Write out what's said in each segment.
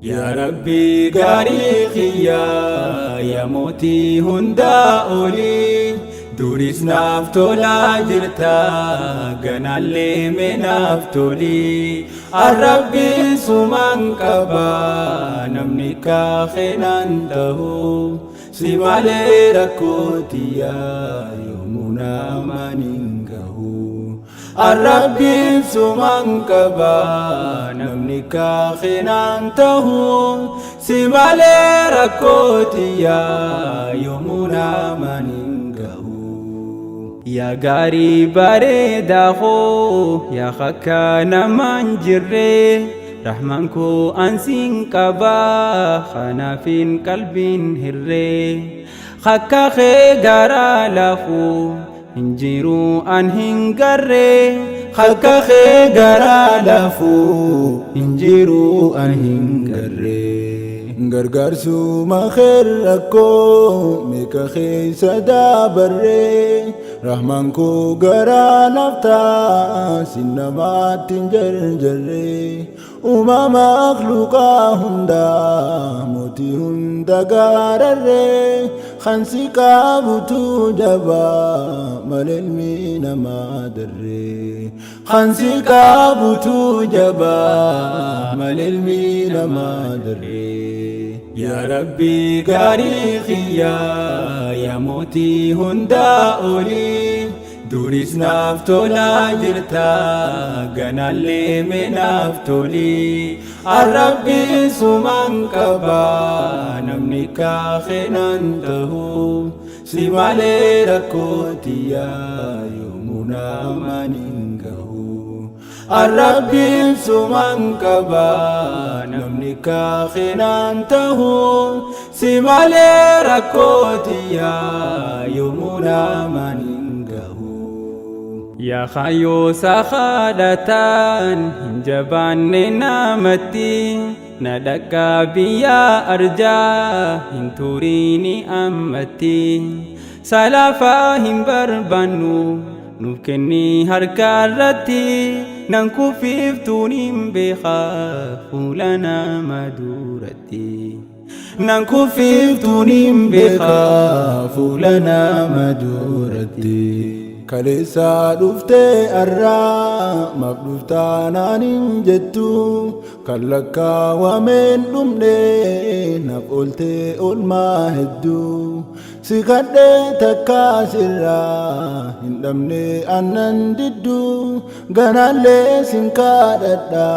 Yaa Rabbii gaarii kiyyaa, yaa mootii hundaa olii, duris naaf tolaa jirta, ganaallee mee naaf tolii. Arrabbiin sumaan qaba, namni kaakeenaan ta'u, si malee rakkoo tiyyaa yoomuu namaan hin gahu. Arrabbiin sumaan qaba, namni kaakeenaan ta'u, si malee rakkoo tiyyaa yoomuu namaan hin gahu. Yaa gaarii bareedaa koo, yaa akka namaan jirre, rahmaan koo ansiin qaba, kanaafin qalbiin hirre. Akka kee garaa laafu hin jiru an hin garre, akka kee garaa laafu hin jiru an hin garre. Gargaarsuma kee rakkoo meeqa keessa dabarree, Rahmaan koo garaa laftaa sin namaatti hin jarjarree, uumama makhluuqaa hundaa mootii hunda gaararree, kan si qabutu jabaa malee ilmi namaa darree, kan si qabutu jabaa malee ilmi namaa darree. Yaa Rabbii gaarii kiyyaa, yaa mootii hundaa olii, duris naaf tolaa jirta, ganaallee mee naaf tolii. Arrabbiin sumaan qaba, namni kaakeenaan ta'u, si malee rakkoo tiyyaa yoomuu namaan hin gahu. Arrabbiin sumaan qaba, namni kaakeenaan ta'u, si malee rakkoo tiyyaa yoomuu namaan hin gahu. Yaa kaayyoo sahaadhataan hin jabaanne namatti, na dhaqqaa biyya arjaa hin turiini ammatti. Salaafaa hin barbaannu, nuuf kenni harka irratti, nan kufiiftuun hin beeka fuula nama duratti. Nan kufiiftuun hin beeka fuula nama duratti. Kaleessaa dhuftee arraa maaf dhuftaa naan hin jettu, kan lakkaawameen dhumne naaf ooltee oolmaa hedduu, si kadhee takkaa sirraa hin dhabne aannan didduu, ganaallee sin kadhadha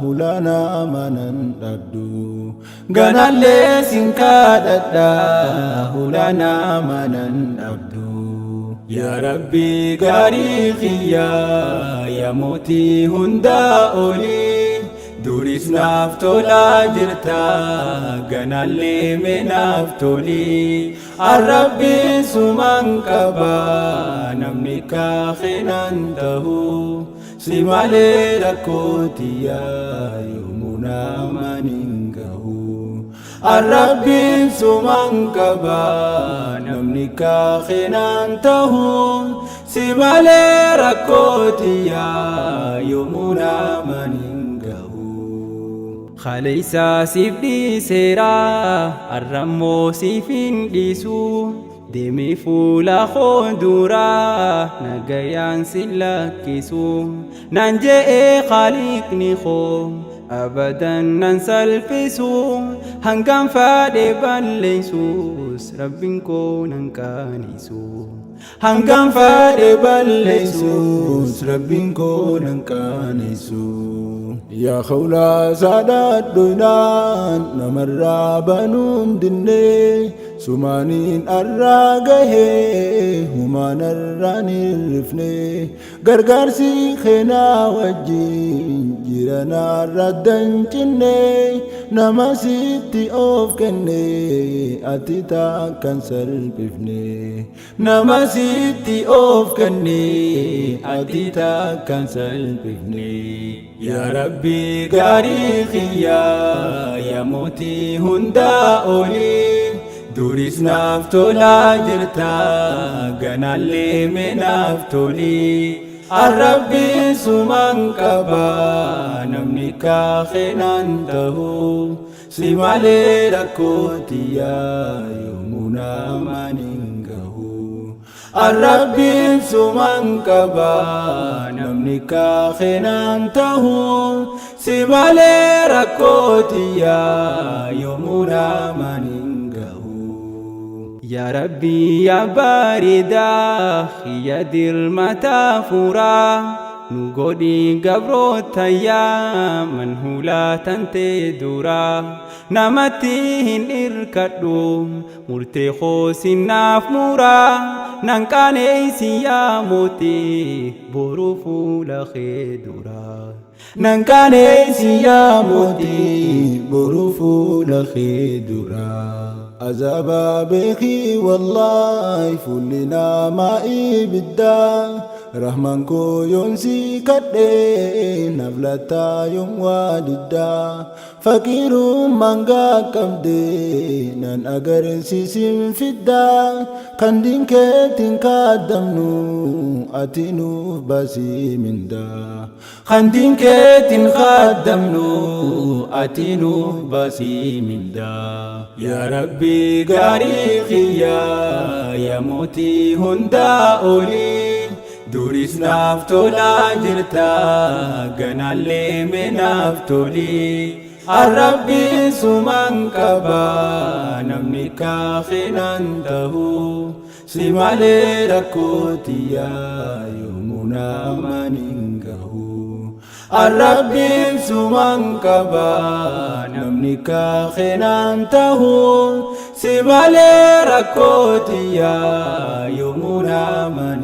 hulaa nama nan dhabdu, Ganaallee sin kadhadha hulaa nama nan dhabdu. Yaa Rabbii gaarii kiyyaa, yaa mootii hundaa olii, duris naaf tolaa jirta, ganaallee mee naaf tolii. Arrabbiin sumaan qaba, namni kaakeenaan ta'u, si malee rakkoo tiyyaa yoomuu namaan hin gahu. Arrabbiin sumaan qaba, namni kaakeenaan ta'u, si malee rakkoo tiyyaa yoomuu namaan hin gahu. Kaleessaa siif dhiiseera, arrammoo siif hin dhiisu, deemee fuula koo duraa nagayaan si lakkisu. Naan je'ee Khaaliqni koo abadan nan salphisu, hangam fadhe balleessus Rabbiin koo nan qaanisu. Hangam fadhe balleessus Rabbiin koo nan qaaneessu. Yaa khawlaa saadhaadhoynaan namarraa banuun dinnee, sumaaniin arraa gahee humaanarraan hin rifne, gargaarsi keenaa wajjin jiranaarra dancinne, nama sitti of kenne ati takkan salphifne, Nama sitti of kenne ati takkan salphifne. Yaa Rabbii gaarii kiyyaa, yaa mootii hundaa olii, duris naaf tolaa jirta, ganaallee mee naaf tolii. Arrabbiin sumaan qaba, namni kaakeenaan tahu. Si malee rakkootiyaa yoomuu namaan hin gahu. Arrabbiin sumaan qaba, namni kaakeenaan tahu. Si malee rakkootiyaa yoomuu namaan hin gahu. Yaa Rabbii yaa bareedaa xiyya dirmataa furaa, nu godhi gabroota yaa man hulaa tantee duraa. Namatti hin irkadhu, murtee koosinnaaf muraa, nan qaaneessi yaa mootii boruu fuula kee duraa. Nan qaaneessi yaa mootii boruu fuula kee duraa. Azaabaa beekii wallaahi fuulli namaa ibiddaa. Rahmaan koo yoon si kadhee naaf lataa yoon waa diddaa. Faqiirummaan qabdee nan agarsiisin fiddaa. Kan diinkeetiin kaadamnu ati nuuf baasii mindaa. Kan diinkeetiin kaadamnu ati nuuf baasii mindaa. Yaa Rabbii gaarii kiyyaa yaa mootii hundaa olii, duris naaf tolaa jirta, ganaallee mee naaf tolii. Arrabbiin sumaan qaba, namni kaakeenaan tahu. Si malee rakkootiyaa yoomuu namaan hin gahu. Arrabbiin sumaan qaba, namni kaakeenaan tahu. Si malee rakkootiyaa yoomuu namaan